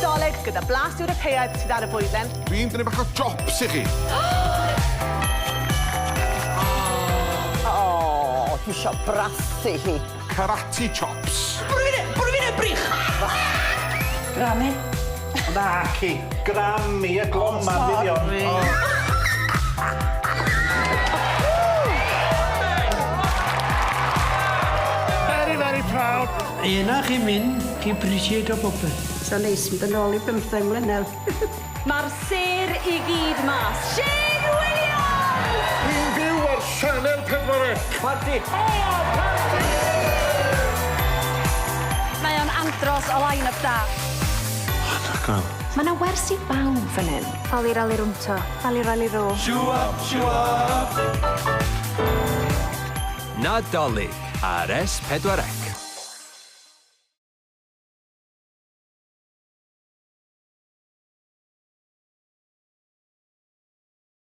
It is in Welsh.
Dolig gyda blas Ewropeaidd sydd ar y fwydlen. Dwi'n dynnu bach o chops i chi. O, dwi isio brathu hi. Karate chops. Bwrw fi ne, bwrw fi ne, brych! Grammy? Naci, Grammy y gloma fuddion. Sori. Very, very proud. Yna chi'n mynd, chi'n prisied o bopeth. Sa neis mynd yn ôl i bymtheng mlynedd. Mae'r sêr i gyd mas. Shane Williams! Ni'n fyw ar Sianel 4C. Parti! O, parti! Mae o'n andros o line-up da. Anhygoel. Mae 'na wers i bawb fan hyn. Rali rali rwmto. Rali rali ro. Nadolig ar S4C.